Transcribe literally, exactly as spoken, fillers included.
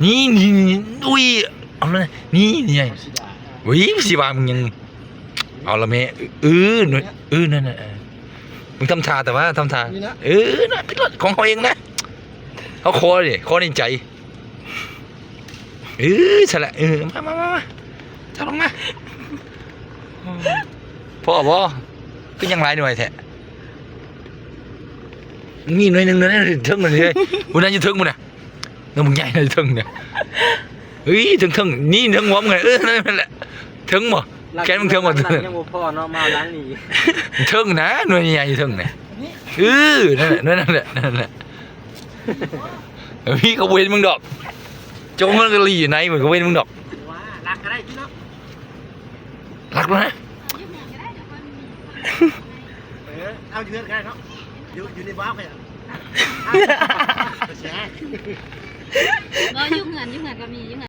นี่นี่นี่ อุ้ย เอาเลย นี่นี่ไง อุ้ย สิว่ามึงยัง เอาละแม่ เออหน่วยเออ นั่นน่ะ เออ มึงทำท่า แต่ว่าทำท่า นี่นะ เออ นะ เป็นรถของเขาเองนะ เขาขอดิ ขอในใจ เออ ใช่ละ เออ มามามามา จับลงมา พ่อบ่ ก็ยังหลายหน่วยแท้ นี่หน่วยหนึ่ง หน่วยหนึ่ง เทิงหน่วยเลย กูนั่นอยู่เทิงกูนะ เออ มึงใหญ่เลยเทิงเนี่ย เฮ้ย เทิงเทิง นี่เทิงหัวมึงไง เออ นั่นแหละ เทิงบ่ แขนมึงเทิงบ่ หลังยังบ่พอเนาะ มาหลังนี่ เทิงนะ หน่วยใหญ่เทิงเนี่ย เออ นั่นแหละ นั่นแหละ นั่นแหละ เฮ้ย เขาบ่เห็นมึงดอก จงมันก็หลีอยู่ไหน มันก็บ่เห็นมึงดอก ว่ารักก็ได้พี่เนาะ รักแล้วนะ เออ เอาอยู่เฮือนก็ได้เนาะ อยู่ อยู่ในบ้านไปอ่ะ บ่ อยู่เฮือน อยู่เฮือนก็มี อยู่เฮือน